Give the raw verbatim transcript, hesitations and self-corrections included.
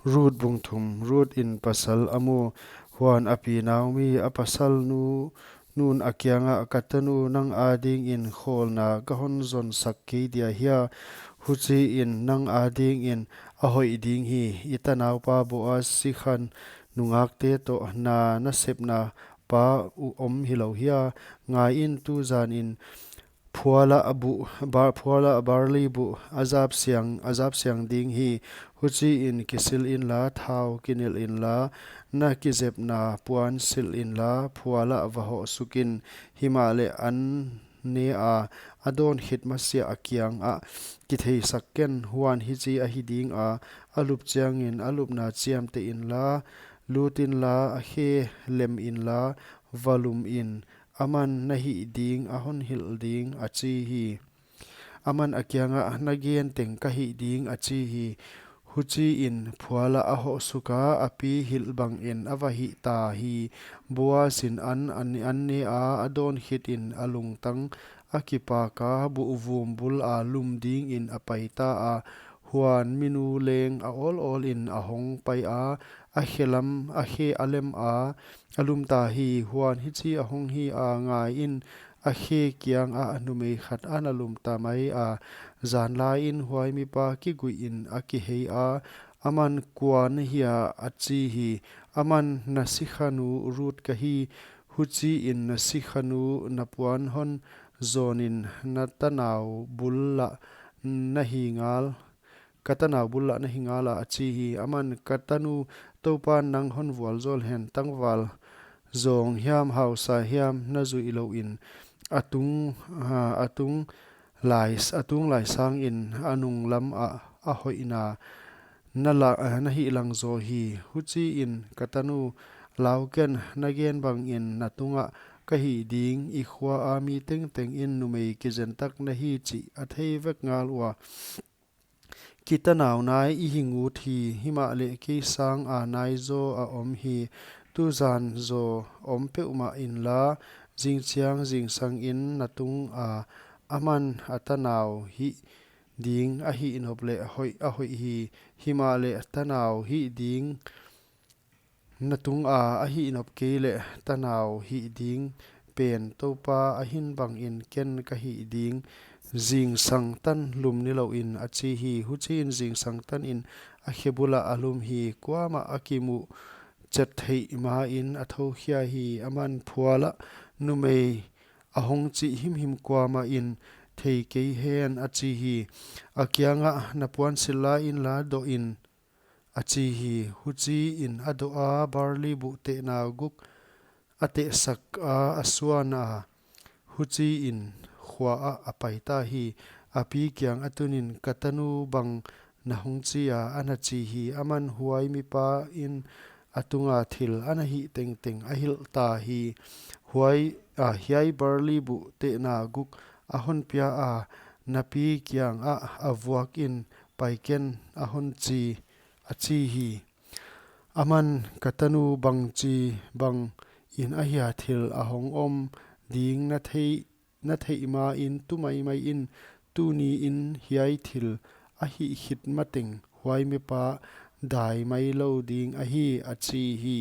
Ruth bung thum. Ruth in pasal a mu. Huan a pi Naomi a pasal nu nun a kiangah, ka tanu, nang adingin khawlna ka hon zonsak kei dia hia? Huchiin nang adingin a hoih ding hi, i tanaupa Boaz sikha nungakte toh na nasepna pa uh om hilou hia? Ngaiin, tu zanin phualah buh, bar, phualah barley buh a zap siang, a zap siang ding hi. Huchiin kisil inla, thau kinel inla, na kizepna puan silh inla, phualah va hoh sukin. Himahleh an ne a, a dawn khit masiah a kiangah, kitheisak ken. Huan hichi ahi dinga, a lup chiangin a lupna chiamteh inla, lut inla, a khe lem inla, va lum in, aman na hih ding a hon hilh ding, a chi hi. Aman a kiangah, na gen teng ka hih ding, a chi hi. Huchiin phualah a hoh suka, a pi hilh bangin a va hih ta hi. Boaz in an, an, an ne a, a dawn khitin a lungtang a kipaka, buh vum bula lum dingin a pai ta a. Huan minu leng a awl awlin a hong pai a, a khe lam, a khe a lem a, a lum ta hi. Huan hichi a hong hi a, ngaiin, a khe kiangah numei khat ana lum ta mai a. Zanlaiin huai mipa kiguihin a kihei a, aman, kua na hia? a chi hi. Aman, na sikhanu Ruth ka hi. Huchiin na sikhanu na puan hon zonin na tanau bul lah na hi ngal, ka tanau bul lah na hi ngala, a chi hi. Aman, ka tanu, Toupan nang hon vualzawl hen, tangval zawng hiam, hausa hiam na zuih louin, a tung, a, a tung lai, a tung lai sangin a nung lamah a hoihna na la, na hih lang zaw hi. Huchiin, ka tanu, lau ken, na gen bangin na tungah ka hih ding, i khua a mi tengtengin numei kizentak na hi chih a thei vek ngal ua. Kitanau nai i hi ngut hi, himahleh kei sanga nai zaw a om hi. Tuzan zaw om peuhmah inla, zingchiang zingsangin na tunga, aman a tanau hih ding a hih nop leh hoih, a hoih hi. Himahleh tanau hih ding na tunga a hih nop kei leh tanau hih ding pen Toupa a hin bangin ken ka hih ding, zingsang tan lum nilouin, a chi hi. Huchiin zingsang tanin a khe bulah a lum hi. Kuamah a kimuh chet theih main a thou khia hi. Aman, phualah numei a hong chih himhim kuamahin thei kei hen, a chi hi. A kiangah, na puan silh la inla doh in, a chi hi. Huchiin a doh a, barley buh tehna guk a tehsak a, a suan a. Huchiin khua ah a pai ta hi. A pi kiang a tunin, ka tanu, bang na hong chi a? ana chi hi. Aman, huai mipa in a tunga thil ana hih tengteng a hilh ta hi. Huai, a, hiai barley buh tehna guk a hon pia a, na pi kiangah a vuakin pai ken, a hon chi, a chi hi. Aman, ka tanu, bangchi bangin ahia thil a hong om ding na theih, na theih main tu maimai in, tuniin hiai thil a hih khit mateng huai mipa dai mai lou ding ahi, a chi hi.